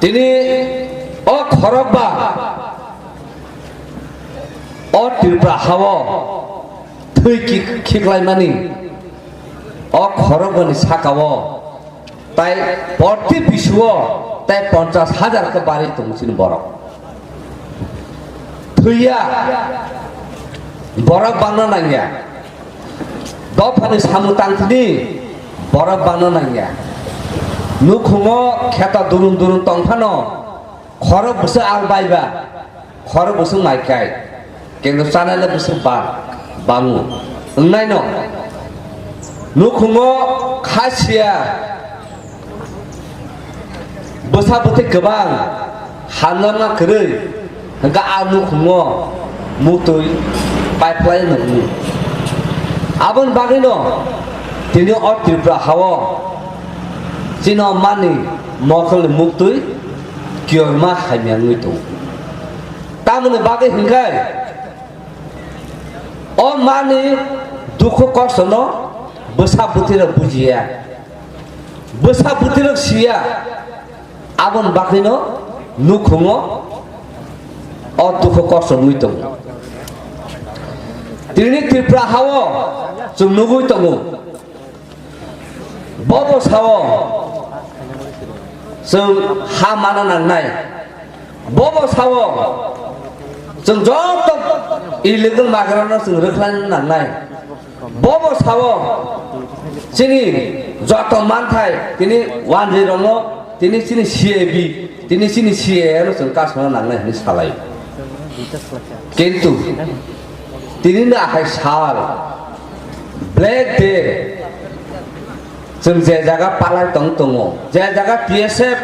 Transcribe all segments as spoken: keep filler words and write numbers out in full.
Tini o khorokba, o Tripura hao thwi ki-, khiklaimani o khorokbani sakao tai porti bisuo tai ponchas hajar khe bari tongo chini borok. Thwiya, borok bangna nangya. Dophani samung tangthini borok bangna nangya. Nukhungo kheta durung durung tongphano khorok bwswk al baiba, khorok bwswk mai kai, kintu chanai le bwswk ba-, bango. Wngnaino nukhungo kha siya, bwsa bwtwi kwbang, hamjakma kwrwi, hwnkhe a nukhungo muktwi pipeline nukni. Aboni bagwino tini o Tripura hao chini mani mokolni muktwi kiyorma hamya wngwi tongo. Tamoni bagwi hwnkhe o mani dukhu kostono bwsa bwtwirok bujiya, bwsa bwtwirok siya, aboni bagwino nukhungo o dukhu kosto wngwi tongo. Tini Tripura hao chwng nugwi tongo. Bobo sao chwng ha mana nangnai. Bobo sao chwng joto illegal migrant no chwng rwkhlaina nangnai. Bobo sao chini joto manthai tini wanjwi rokno tini chini C A B, tini chini C A A no chwng kasuna nangnai hwnwi salai. Kintu tini no ahai sal, Black Day, chwng je jaga palai tong tongo, je jaga T S F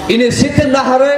initiative naharwi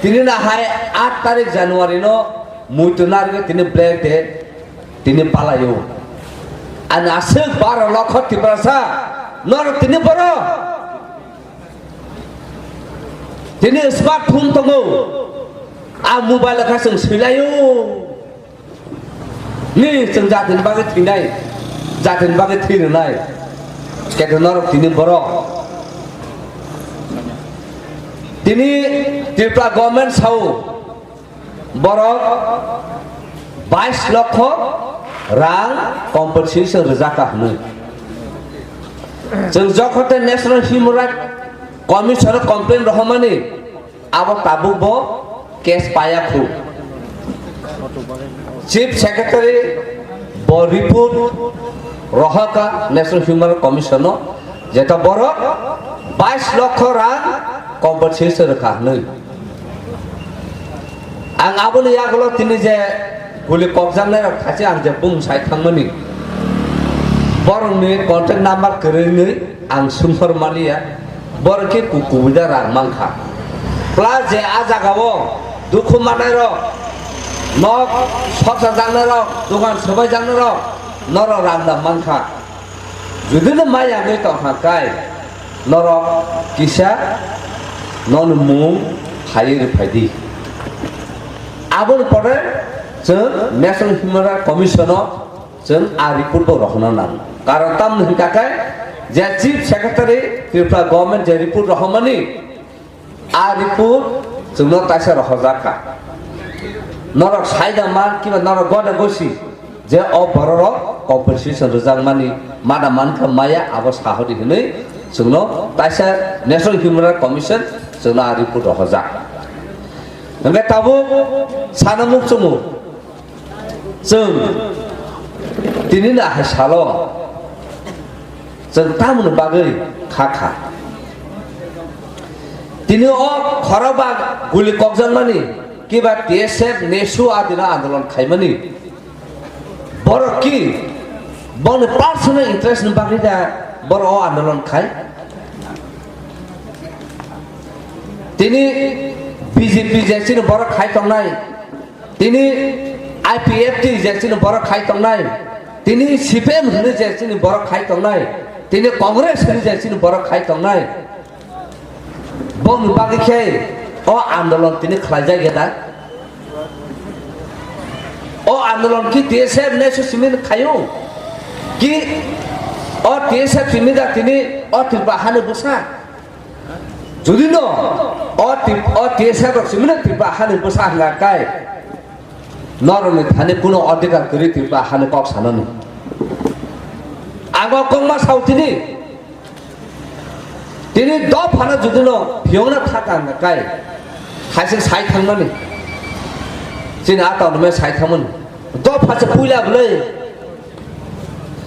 tini no ahai aat tarik January no muitu narwgwi tini Black Day tini palaio. Ani aswk baro lokho Tiprasa norok tini borok tini smartphone tongo, a mobile kha chwng swilaio. Ni chwng jatini bagwi thwinai, jatini bagwi thwi rwnai. Keto norok tini borok. Tini Tripura government sao borok bais lokho rang compensation rwjak kha hwnwi. Chwng jokhon tei National Human Rights Commission o complain rohormani, abo tabuk bo case paya khu. Chief Secretary bo report rohorkha National Human Rights Commission o, jeta borok bais lokho rang compensation rwkha hwnwi. Ang aboni yagulo tini je guli kokjaknai rok khachi ang je bung sai thangmani, borokni contact number kwrwini ang sumhor maliya, borok khe ku-, kubui da rang mankha. Plus je a jagao dukhu manai rok, nok soksa jaknai rok, dogan swbai jaknai rok, norok rang da mankha. Judino maya wngwi tongkha kai, norok kisa noni mung phaiwi rwphai di. Aboni pore chwng National Human Rights Commission o chwng a report bo rohorna nango. Karon tamni hwnkha khe je Chief Secretary Tripura Government je report rohormani, a report chwngno taisa rohorjak kha. Norok saida man kiba norok gode gosi je o bororok compensation rwjakmani mada mankha maya abo sahodi hwnwi chwngno taisa National Human Rights Commission chwngno a report rohorjak. Hwnkhe tabuk sana mukchungo. Chwng tini no hai salo chwng tamoni bagwi kha kha. Tini o khorokba guli kokjakmani kiba T S F, nesu adino andolon khaimani. Borok ki boni personal interest ni bagwi da borok o andolon khai? Tini B J P je chini borok khai tongnai, tini I P F T je chini borok khai tongnai, tini C P M hwnwi je chini borok khai tongnai, tini Congress hwnwi je chini borok khai tongnai, boni bagwi khe o andolon tini khlaijak ya da? O andolon ki T S F nesu simi khaio? Ki o T S F simi da tini o Tripura hani bwsa? Jodi no o Trip-, o T S F rok simino Tripura hani bwsa hwnga kai, norokni thani kuno adhikar kwrwi Tripura hani kok sanani. Ang o kokma sao tini, tini dophano jodi no phiyokna thaka hwnga kai, haise sai thangmani, chini a town me sai thangmani, dopha se puila bwlai,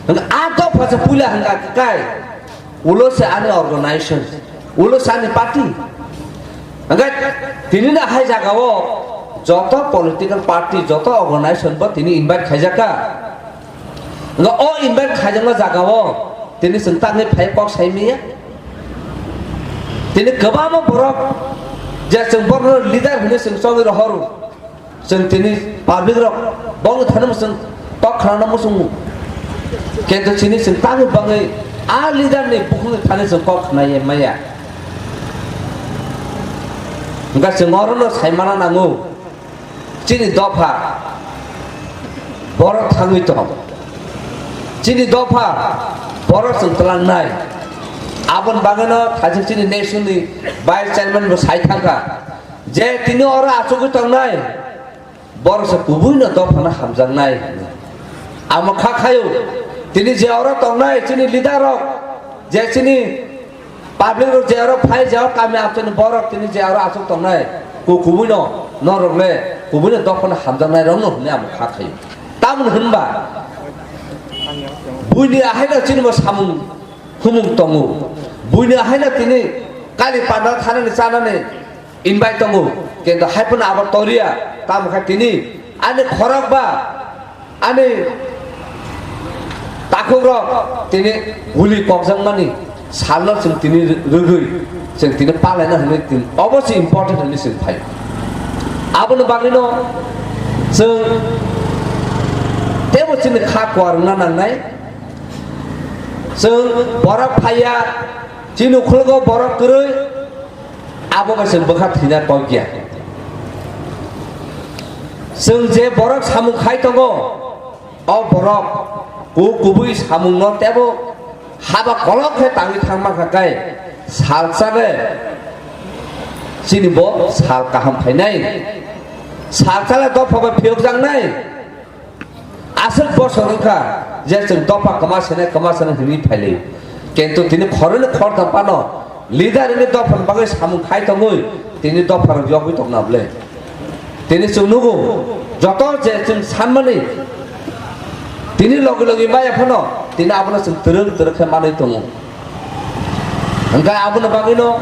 a dopha se puila hwnga kai. Ulo se ani organization, ulo se ani party. Hingke tini na hai jaga o joto political party, joto organization bo tini invite khaijak ka. Hingke o invite khaijakma jaga o tini chwng tangwi phai kok sai manya. Tini kwbangma borok je chwng borokno leader hwnwi chwng chongwi rohoro. Chwng tini public rok bongni thani mwswng kok khnana muchungo. Kintu chini chwng tangwi bangwi a leader ni bukhukni thani chwng kok khna ye maya. Hingkha chwng orono saimana nango, chini dopha borok thangwi tong. Chini dopha borok chwng twlangnai. Aboni bagwino thajak chini nation ni vice chairman bo sai thangkha. Je tini oro achugwi tongnai, borok se kubui no dophano hamjaknai hinwi. Amo kha khayo, tini je oro tongnai chini leader rok, je chini public rok je oro phai, je oro kami amchani borok tini je oro achuk tongnai, ku kubui no norok le kubui no dophano hamjaknai rok no hinwi amo kha khayo. Tamoni hinba buini ahaino chini bo samung humung tongo. Buini ahaino tini kali panda thanani chanani invite tongo, kintu hai phano abo toriya, tamo khe tini ani khorok ba ani takhuk rok tini guli kokjakmani salno chwng tini rwgwi chwng tini palaina hwnwi tini obo se important hwnwi chwng phai. Aboni bagwino chwng teibo chini kha kuar wngna nangnai, chwng borok phaiya, chini ukhulgo borok kwrwi, abo bai chwng bwkha thwina kok ya. Chwng je borok samung khai tongo, o borok ku kubui samungno teibo haba kolok khe tangwi thangma kha kai, salsa le chini bo sal kaham phainai, salsa le dopha bai phiyokjaknai. Aswk bosor wngkha je chwng dopha kwma sene, kwma sene hwnwi phailai. Kintu tini khoroknwi khoroktham phano leader wngwi dophani bagwi samung khai tongwi tini dopharok yogwi tongna bwle. Tini chwng nugo, joto je chwng sanmani tini logi logi maya phano tini abono chwng twrwk twrwk khe manwi tongo. Hwnkhe aboni bagwino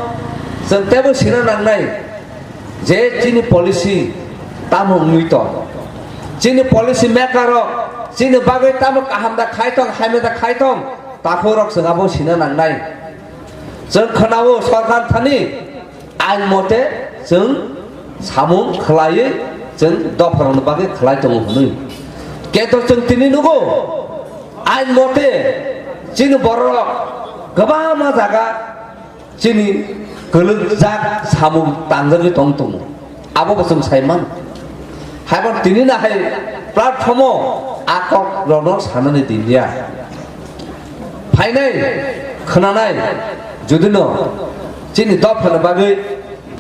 chwng teibo sina nangnai. Je chini policy tamo wngwi tong, chini policy maker rok chini bagwi tamo kaham da khai tong, hamya da khai tong, takhuk rok chwng abo sina nangnai. Chwng khwnao sorkar thani ain mote chwng samung khwlaiwi chwng dopharokni bagwi khwlai tongo hwnwi. Keto chwng tini nugo ain mote chini bororok kwbangma jaga chini kwlwkjak samung tangjagwi tong tongo, abo bo chwng sai mano. Haibo tini na hai platform o a kok rokno sanani din ya. Phainai khwnanai jodi no chini dophani bagwi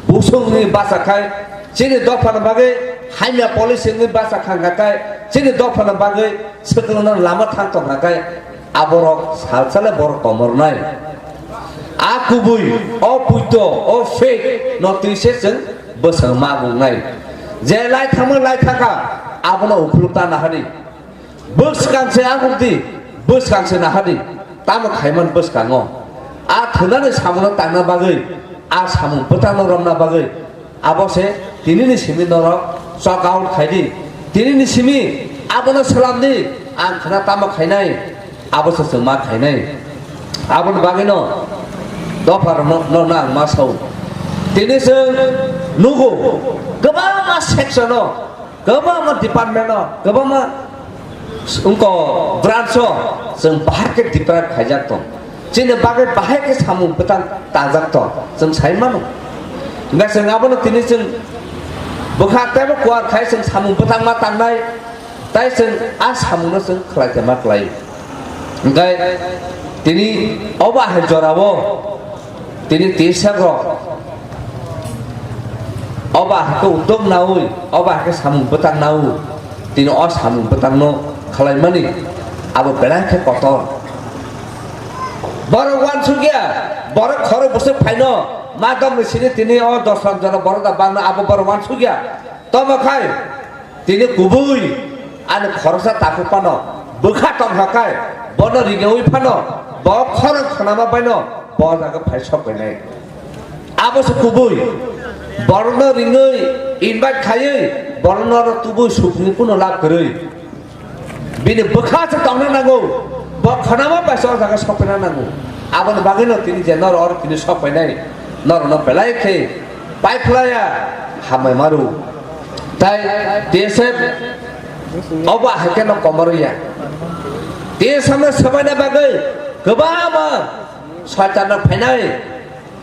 busungni bacha khai, chini dophani bagwi hamya policy ni bacha khangkha khai, chini dophani bagwi swkangno lama thang tongkha khai, aborok salsale borok komornai. A kubui, o puito, o fake no twi se chwng bwswng ma wngnai. Je lai thangma lai thangkha, abono ukhuluk ta nahani. Bwskang se akhuk di, bwskang se nahadi, tamo khaiman bwskango. A thwnani samungo tangna bagwi, a samung bwtangno romna bagwi, abo se tinini simi norok chok out khai di. Tinini simi abono swlam di, ang khna tamo khainai, abo se chwng ma khainai. Aboni bagwino dopha rokno, no, no, ang ma sao. Tini chwng nugo, kwbangma section o, kwbangma department o, kwbangma wngko branch o chwng bahai khe deprive khaijak tong. Chini bagwi bahai khe samung bwtang tangjak tong, chwng sai mano. Hwnkhe chwng abono tini chwng bwkha teibo kuar khai chwng samung bwtang ma tangnai, tai chwng a samungno chwng khlai khe ma klai. Hwnkhe tini obo ahai jorao tini T S F rok Oba hakhe utok naui, oba hakhe samung bwtang naui, tini o samung bwtangno khlaimani abo belai khe kotor. Borok uansukya, borok khorok bwswk phaino ma domni sini tini o dos lam jora borok da bangno abo borok uansukya. Tomo khai tini kubui ani khoroksa takhuk phano bwkha tongkha khai bono ringaui phano bo khorang khanama baino bo jaga phai sok bainai. Abo se kubui. Borokno ringwi invite khaiwi borokno oro tubui sukni kuno lab kwrwi. Bini bwkha se tongna nango. Bo khanama bai se o jaga sokphaina nango. Aboni bagwino tini je norok oro tini sokphainai. Norokno belai khe paiphlaiya hambai maru. Tai T S F obo ahai kheno komorya. T S F no swbaina bagwi kwbangma soitanrok phainai.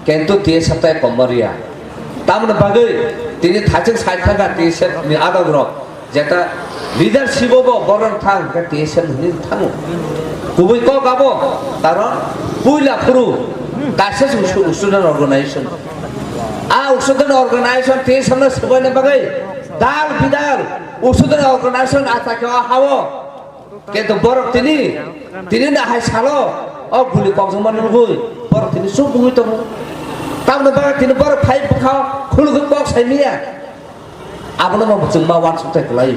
Kintu T S F tai komorya. Tamoni bagwi tini thaching sai thangkha T S F ni adongrok. Jeta leadership o bo borok thang khe T S F ni thango. Kubui kok abo, karon puila phuru kaisa se usu-, student organization. A student organization T S F no swbaina bagwi dal bidal student organization achai khe o hao. Kintu borok tini, tini no hai salo, o guli kokjongma nugwi, borok tini chuk wngwi tongo. Tamoni bagwi tini borok phai bwkha khulugwi kok sai manya. Abono bo chwng ma uansuk tai kwlai.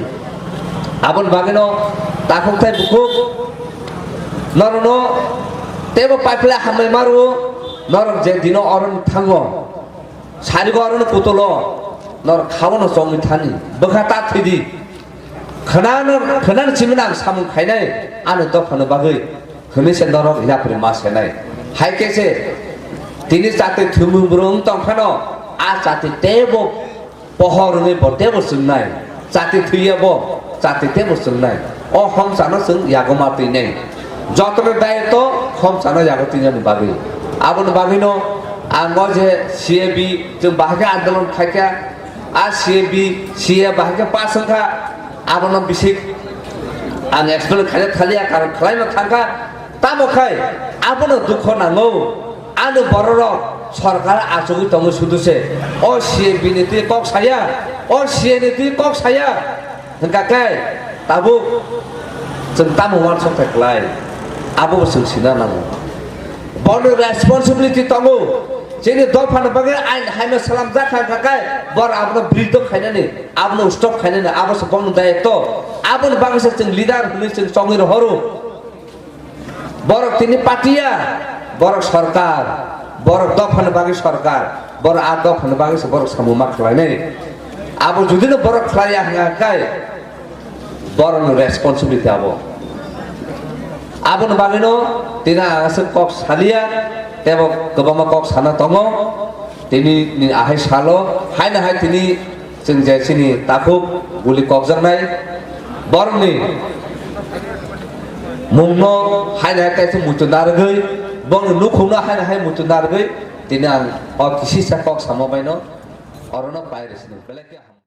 Aboni bagwino takhuk tai bukhuk norokno teibo paiphlai hambai ma rwo, norok je dino oro thango, sarigo oro kutulo, norok khaono chongwi thani, bwkha ta thwidi. Khwnano, khwnano simi nang samung khainai ani dophano bagwi hwnwi se norok yapri ma senai. Hai khe se tini chati thwimung bwrwng tong phano a chati teibo pohor wngwi bo teibo chwngnai. Chati thwiya bo chati teibo chwngnai. O homsano chwng yago ma twinai. Jotono daitw homsano yago twinani bagwi. Aboni bagwino ang o je C A B chwng bahai khe andolon khaikha. A C A B, C A bahai khe pass wngkha, abono bisik ang explain khaina thaliya, karon khlaima thangkha. Tamo khai abono dukho nango. Ani bororok sorkar achugwi tongo sudu se. O C A B ni twi kok saya, o C A ni twi kok saya. Hwnkha khe tabuk chwng tamo uansuk thai khlai? Abo bo chwng sina nango. Borokni responsibility tongo. Chini dophani bagwi ain haino swnamjak kha, hwnkha khe borok abono biriddo khainani, abono stop khainani, abo se bongni dayetto. Aboni bagwi se chwng leader hwnwi chwng chongwi rohoro. Borok tini patiya, borok sorkar, borok dophani bagwi sorkar, borok a dophani bagwi se borok samung ma khlainai. Abo judino borok khlaiya hwnkha khe, borokni responsibility abo. Aboni bagwino tini ang aswk kok saliya, teibo kwbangma kok sana tongo. Tini ni ahai salo, haino hai tini chwng je chini takhuk guli kokjaknai borokni mungno haino hai kaisa muitu narwgwi, bongni nukhungno haino hai muitu narwgwi, tini ang o kisisa kok sama baino orono pai rwsini. Belai khe